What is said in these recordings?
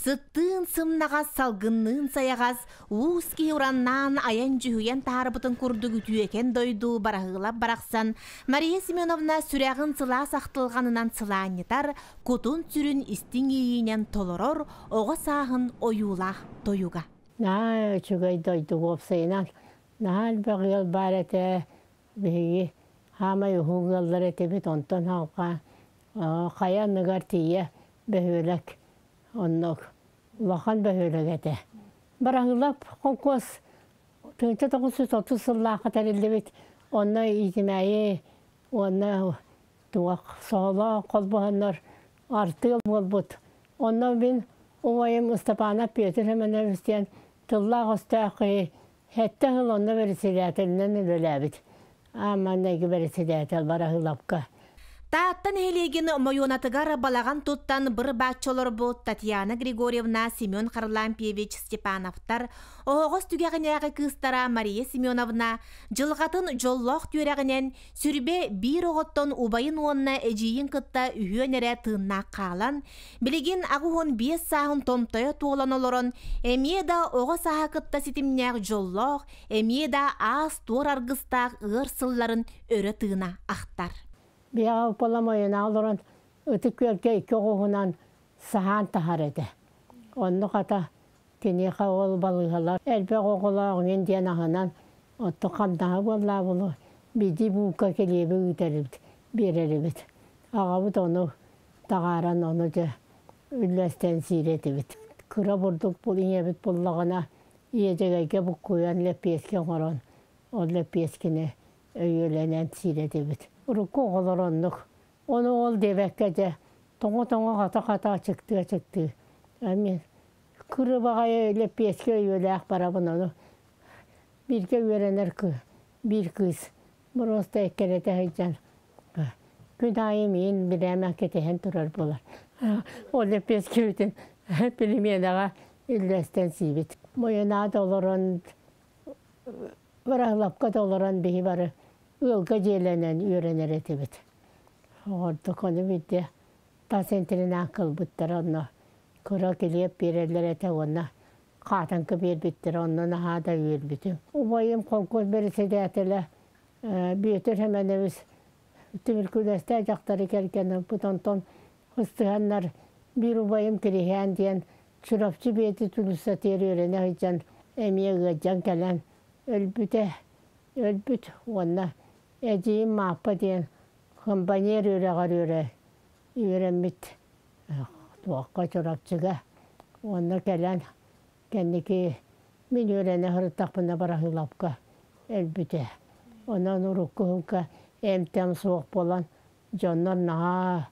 Сыттыын сымнаҕас, салгынныын сайаҕас, уус киһи ураннаан айан дьүһүйэн таһаарбытын курдук үтүөкэн дойду Бараһыылап барахсан Мария Семеновна сүрэҕин сылаас ахтылҕанынан сылаанньытар, кутун-сүрүн истиҥ иэйиинэн толорор оҕо сааһын ойуулаах тойуга. Наһаа үчүгэй дойду уопсайынан наһаа элбэх ыал баар этэ. Биһиги хаамай уһук ыаллар этибит, онтон халҕа хайа анныгар тиийэ бөһүөлэк оннук улахан бөһүөлэк этэ. Бараһыылап холкуос 1930 сыллаахха тэриллибит, онно Иитимээйи уонна туох соһолоох холбоһоннор артыал буолбут. Онно мин убайым Ыстапаанап Петр Семенович диэн тыллаах өстөөх киһи сэттэ сыл онно бэрэссэдээтэлинэн үлэлээбит. Аан маҥнайгы бэрэссэдээтэл Бараһыылапка. Таатта нэһилиэгин Мойуонатыгар балаҕан туттан быр-бааччы олорбут Татьяна Григорьевна, Семен Харлампьевич Степановтар оһоҕос түгэҕинээҕи кыыстара Мария Семеновна дьылҕатын дьоллоох түөрэҕинэн Сүрбэ биир оҕоттон убайын уонна эдьиийин кытта үһүөн эрэ тыыннаах хаалан, билигин 85 сааһын томтойо туолан олорон, эмиэ да оҕо сааһа кытта ситимнээх дьоллоох, эмиэ да аас-туор аргыстаах ыар сылларын өрө тыына ахтар. Биһиэхэ уполномоченнай олорон Ытык Күөлгэ икки оҕуһунан саһаан таһар этэ. Онно хата киниэхэ ол балыыһалар элбэх оҕолоох иҥин диэн аһынан оттон хамнаһа буоллаа биирдии буука килиэби ыытар эбит, биэрэр эбит. Аҕабыт ону таҕааран ону дьэ үллэстэн сиир этибит. Кыра бурдук ийэбит буллаҕына иэдьэгэйгэ буккуйан лэппиэскэ оҥорон ол лэппиэскини өйүөлэнэн сиир этибит. Урукку оҕолор оннук. Ону ол диэбэккэ дьэ тоҥо-тоҥо хата-хата ачыктыы-ачыктыы эмиэ кыры баҕайы лэппиэскэ өйүөлээх барабын ону бииргэ үөрэнэр биир кыыс боруоста эккирэтэ сылдьан күн аайы миин бирээмэ кэтэһэн турар буолар. Ол лэппиэскэбитин пельменэҕэ үллэстэн сиибит. Мойунаат олорон Быраһылапка да олорон биһи бары ыалга дьиэлэнэн үөрэнэр этибит. Оҕордук ону биирдэ тас интэринээт ылбыттара онно кыра килиэп биэрэллэр этэ уонна хаатаҥка биэрбиттэрэ онно наһаа да үөрбүтүм. Убайым холкуос бэрэссэдээтэлэ Бүөтүр Сэмэнэбис тимир дьахтары кэргэн ылбыт онтон ыстыһаннар биир убайым Кириһээн диэн Чурапчы бэйэтэ тулуссатыгар үөрэнэ сылдьан эмиэ ыалдьан кэлэн өлбүтэ, өлбүт уонна эдьиийим Мааппа диэн компаньер үөрэҕэр үөрэ үөрэммит туохха Чурапчыга уонна кэлэн кэнники мин үөрэнэ сырыттахпына Бараһыылапка өлбүтэ. Онон урукку сылга эмтэм суох буолан дьоннор наһаа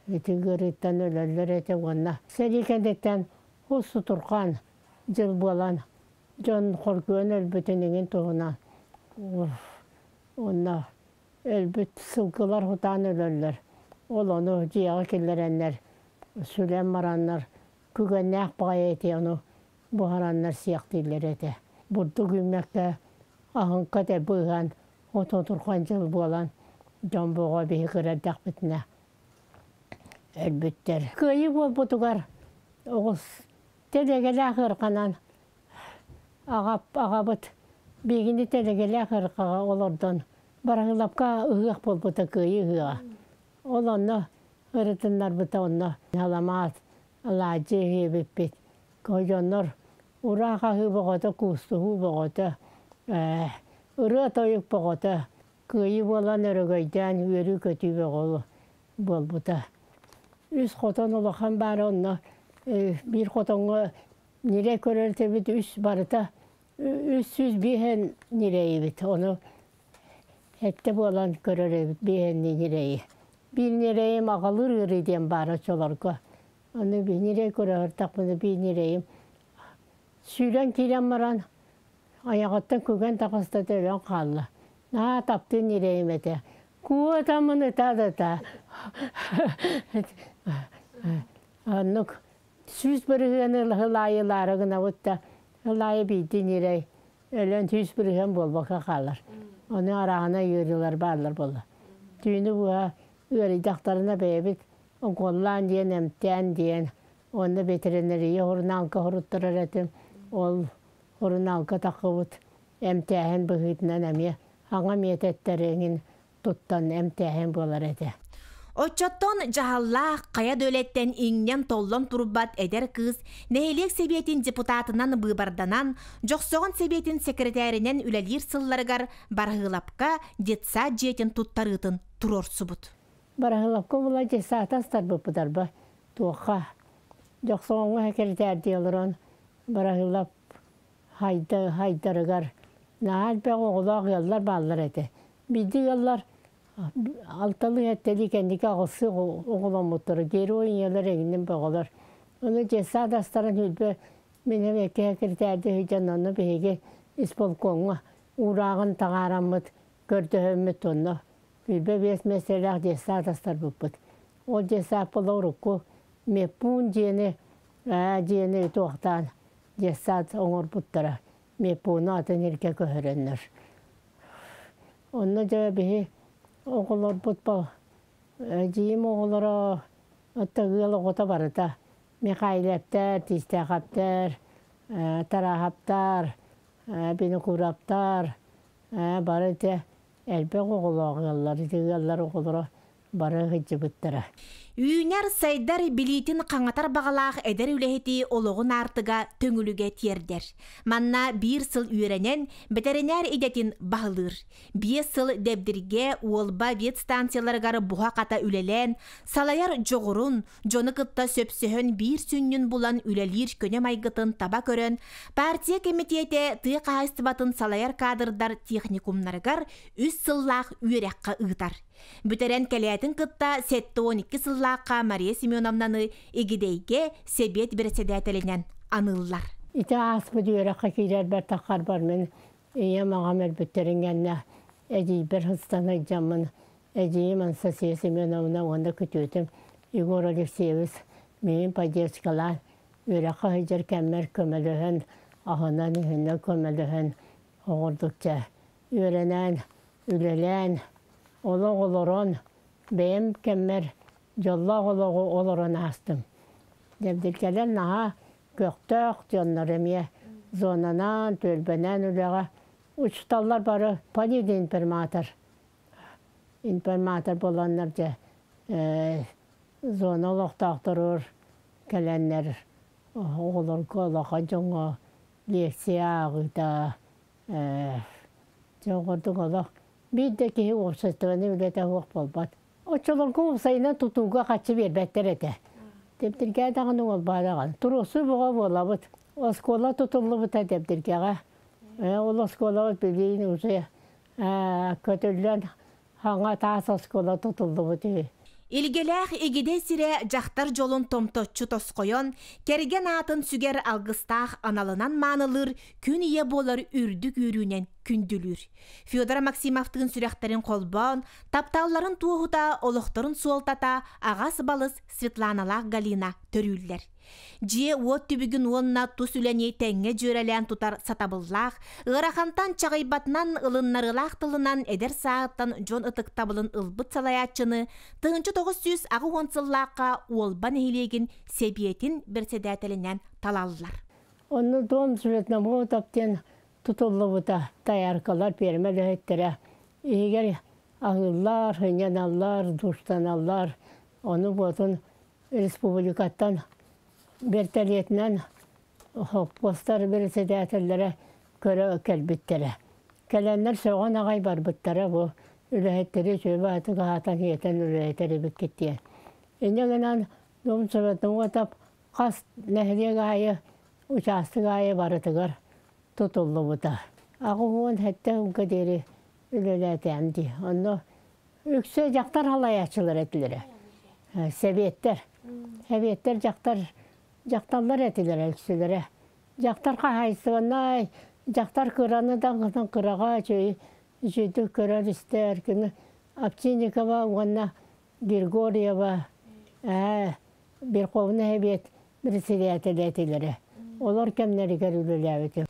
ити ыарыыттан өлөллөр этэ уонна сэрии кэнниттэн ус сутурҕан дьыл буолан дьон хоргуйан өлбүтүн иҥин туһунан уонна өлбүт сылгылар хутаан өлөллөр. Ол ону дьиэҕэ киллэрэннэр сүлэн бараннар күгэннээх баҕайы эти ону буһараннар сиэхтииллэр этэ. Бурдук үүммэккэ аһыҥка этэ быыһан отутурҕан дьыл буолан дьон боҕо биһи кыра эрдэхпитинэ өлбүттэр. Кыайыы буолбутугар оҕус тэлэгэлээх ыарханан аҕап аҕабыт биһигини тэлэгэлээх ыархаҕа олордон Бараһыылапка ыһыах буолбута кыайыы ыһыаҕа. Ол онно ырытыннарбыта онно халамаат алаадьы иһиэбиппит. Дьоннор ураа хаһыы бөҕөтө, куустуһуу бөҕөтө, ырыа-тойук бөҕөтө кыайыы буолан өрөгөйдөөн үөрүү-көтүү бөҕө буолбута. Үс хотон улахан баара онно биир хотоҥҥо ньирэй көрөр этибит үс барыта 305 ньирэйибит. Ону сэттэ буолан көрөр эбит биэһэнни ньирэйи. Биир ньирэйим аҕалыыр ыарыы диэн баара оччолорго. Аны биир ньирэй көрөһөртөхпүнэ биир ньирэйим сүүрэн киирэн баран айаҕыттан күгэн таҕыста да өлөн хаалла. Наһаа таптыыр ньирэйим этэ. Куотаммын ытаа да ытаа. Оннук 100% ылаайылаары гынабыт да ылаайы биирдии ньирэй өлөн 100% буолбакка хаалар. Ону арааһына ыарыылар бааллар буолла. Түүнү быһа ыарыйдахтарына бэйэбит уколлаан диэн, эмтээн диэн. Онно ветеринария сурунаалга суруттарар этим. Ол сурунаалга таххыбыт эмтээһин быһыытынан эмиэ саҥа миэтэттэр эҥин туттан эмтээһин буолар этэ. Оччоттон дьаһаллаах, хайа да үлэттэн иҥнэн-толлон турбат эдэр кыыс нэһилиэк сэбиэтин депутатынан быыбарданан, Дьохсоҕон сэбиэтин сэкирэтээринэн үлэлиир сылларыгар Бараһыылапка детсад дьиэтин туттарыытын туруорсубут. Бараһыылапка була детсад астарбыппыт арба туохха Дьохсоҕоҥҥо сэкирэтээрдии олорон Бараһыылап хайдарыгар наһаа элбэх оҕолоох ыаллар бааллар этэ. Биирдии ыаллар алталыы-сэттэлии кэнники аҕыстыы оҕоломмуттара, герой ийэлэр эҥинин бөҕөлөр. Ону детсад астарын хүлбэ мин эбэккэ сэкирэтээрдии сылдьан онно биһиги исполкомҥа уурааҕын таҥаараммыт, көрдөһөммүт онно хүлбэ биэс миэстэлээх детсад астарбыппыт. Ол детсад буола урукку медпуун дьиэни дьиэни туохтаан детсад оҥорбуттара. Медпууну атын сиргэ көһөрөннөр. Онно дьэ биһи оҕолорбут эдьиийим оҕолоро оттон ыал оҕото барыта Михайловтар, Тистээхэптэр, Тарааһаптар, Винокуровтар бары ити элбэх оҕолоох ыаллар, ити ыаллар оҕолоро бары сылдьыбыттара. Үүнэр-сайдар билиитин хаҥатар баҕалаах эдэр үлэһити олоҕун аартыга төҥүлүгэ тиэрдэр. Манна биир сыл үөрэнэн, бэтэринээр идэтин баһылыыр. 5 сыл Дэбдиргэ, Уолба ветстанцияларыгар буһа-хата үлэлээн, салайар дьоҕурун, дьону кытта сөпсөһөн биир сүнньүн булан үлэлиир көнө майгытын таба көрөн, партия кэмитиэтэ тыа хаһаайыстыбатын салайар кадрдар техникумнарыгар үс сыллаах үөрэххэ ыытар. Бүтэрэн кэлээтин кытта 72 сыллаахха Мария Семеновнаны Игидэйгэ сэбиэт бэрэссэдээтэлинэн аныыллар. Ити ааспыт үөрэххэ киирэрбэр таххарбар мин ийэм аҕам өлбүттэрин кэннэ эдьиийбэр сыстан сылдьаммын эдьиийим Анастасия Семеновна уонна күтүөтүм Егор Алексеевич миигин поддержкалаан үөрэххэ сылдьар кэммэр көмөлөһөн аһынан-үһүнэн көмөлөһөн оҕордукча үөрэнэн, үлэлээн, олох олорон, бэйэм кэммэр дьоллоох олоҕу олорон аастым. Дэбдиргэлэр наһаа көхтөөх дьоннор эмиэ зонанан, түөлбэнэн үлэҕэ учууталлар бары политинформатор информатор буоланнар дьэ зона олохтоохторугар кэлэннэр оҕолорго улахан дьоҥҥо лекция ааҕыыта Дьэ, курдук олох биир да киһи уопсастыбаннай үлэтэ суох буолбат. Оччолорго уопсайынан тутууга харчы биэрбэттэр этэ. Дэбдиргээ даҕаны уолбаа даҕаны. Туруорсуу бөҕө буолабыт. Оскуола тутуллубута Дэбдиргэҕэ. Ол оскуолабыт билигин уже көтүллэн Хаҥа таас оскуола тутуллубут үһү. Илгэлээх Игидэй сирэ дьахтар дьолун томточчу тосхойон, кэргэн аатын сүгэр алгыстаах аналынан маанылыыр күн ийэ буолар үрдүк үөрүүнэн күндүлүүр. Федор Максимовтыын сүрэхтэрин холбоон, тапталларын туоһута, олохторун суолтата аҕас-балыс Светланалаах Галина төрүүллэр. Дьиэ-уот түбүгүн уонна тус үлэни тэҥҥэ дьүөрэлээн тутар сатабыллаах, ыарахантан чаҕыйбатынан ылыннарыылаах тылынан эдэр сааһыттан дьон ытыктабылын ылбыт салайааччыны 1980 сыллаахха Уолба нэһилиэгин Сэбиэтин бэрэссэдээтэлинэн талаллар. Онно дом Светловодов диэн тутуллубута. Дояркалар, пиэрмэ үлэһиттэрэ иһигэр аһыыллар, сынньаналлар, душтаналлар. Ону буотун республикаттан бэртэлиэтинэн холкуостар бэрэссэдээтэллэрэ көрө кэлбиттэрэ. Кэлэннэр сөҕөн аҕай барбыттара бу үлэһиттэри үчүгэй баҕайытык аһатан-сиэтэн үлэлэтэр эбиккит диэн. Инньэ гынан Дом Советов хас нэһилиэк аайы, учаастак аайы барытыгар тутуллубута. 87 сылга диэри үлэлээтэм дии. Онно үксэ дьахтар халайааччылар этилэрэ. Сэбиэттэр. Сэбиэттэр дьахтар дьахталлар этилэрэ үксүлэрэ. Дьахтар хаһаайыстыбаннай, дьахтар кыраны да кыраҕа үчүгэй үчүгэйдик көрөр-истэр. Кини Овчинникова уонна Григорьева ээ Верховный Совет председателэ этилэрэ. Олор кэмнэригэр үлэлээбитим.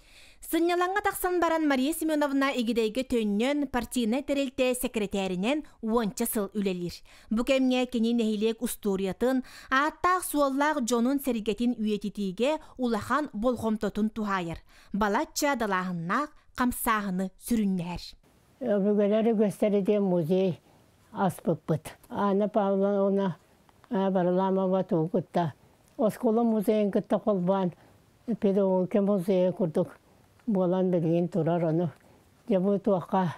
Сынньалаҥҥа тахсан баран Мария Семеновна Игидэйгэ төннөн партийнай тэрилтэ сэкирэтээринэн уонча сыл үлэлиир. Бу кэмҥэ кини нэһилиэк устуоруйатын, ааттаах-суоллаах дьонун-сэргэтин үйэтитиигэ улахан болҕомтотун туһаайар, балачча далааһыннаах хамсааһыны сүрүннэһэр. Өбүгэлэр үгэстэрэ диэн музей аспыппыт. Анна Павловна Варламова тугу кытта оскуола музейын кытта холбоон педагогика музейа курдук буолан билигин турар. Ону дьэ бу туохха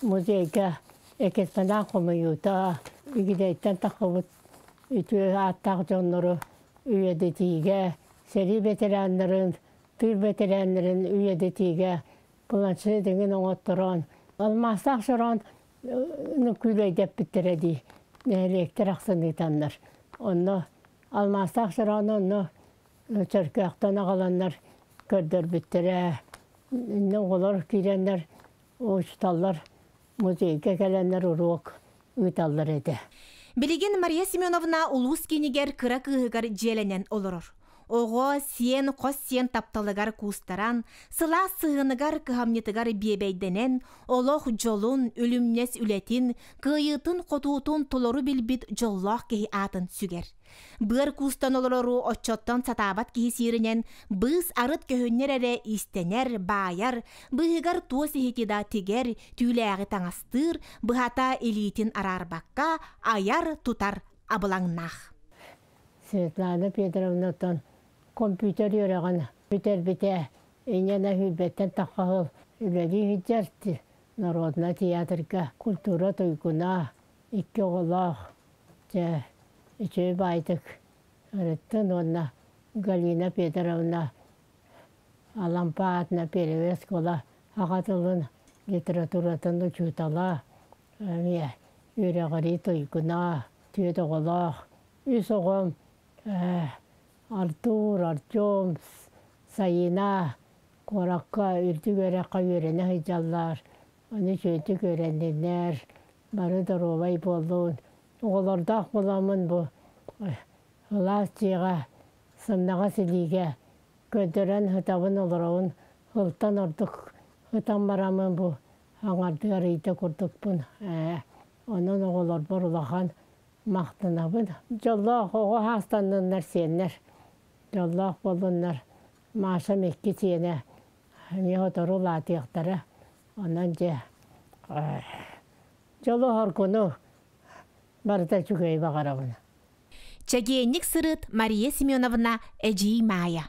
музейга экспонат хомуйуута, Игидэйтэн таххыбыт үтүө ааттаах дьоннору үйэтитиигэ, сэрии ветераннарын, тыыл бэтэрээннэрин үйэтитиигэ планшет эҥин оҥотторон, алмаастаах сороон күүлэйдэппиттэрэ дии, нэһилиэктэр ахсын ыытаннар. Онно алмаастаах сороону онно Чөркөөхтөн аҕаланнар көрдөрбүттэрэ. Иннэ оҕолор киирэннэр, учууталлар музейга кэлэннэр уруок ыыталлар этэ. Билигин Мария Семеновна улуус киинигэр кыра кыыһыгар дьиэлэнэн олорор. Оҕо, сиэн, хос сиэн тапталыгар куустаран, сылаас сыһыаныгар, кыһамньытыгар биэбэйдэнэн, олох дьолун, үлүмнэс үлэтин, кыайыытын-хотуутун толору билбит дьоллоох киһи аатын сүгэр. Быар куустан олорору оччоттон сатаабат киһи сиэринэн быыс арыт көһүннэр эрэ иистэнэр, баайар, быыһыгар туос иһити да тигэр, түүлээҕи таҥастыыр, быһата илиитин араарбакка айар-тутар абылаҥнаах. Светлана Петровнаттан компьютер үөрэҕин бүтэрбитэ. Инньэ сүүрбэттэн тахха сыл үлэлии сылдьар народнай театрга культура туйгуна, икки оҕолоох, дьэ, үчүгэй баайдык ырыттын уонна Галина Петровна Алампа аатынан первая оскуола аҕа тылын литературатын учуутала, эмиэ үөрэҕирии туйгуна, түөрт оҕолоох, үс оҕом Артур, Артем, Сайына куоракка үрдүк үөрэххэ үөрэнэ сылдьаллар, ону үчүгэйдик үөрэнниннэр, бары доруобай буоллун. Оҕолордоох буоламмын бу сылаас дьиэҕэ, сымнаҕас илиигэ көрдөрөн сытабын, олоробун. Сылтан ордук сытан бараммын бу аҥардыы арыйда курдукпун. Онон оҕолорбор улахан махтанабын. Дьоллоох оҕо саастанныннар сиэннэр, дьоллоох буоллуннар. Машам икки сиэнэ эмиэ сотору улаатыахтара. Онон дьэ дьолу хоргуну барыта үчүгэй баҕарабын. Чэгиэнник сырыт Мария Семеновна Эдьиий Маайа.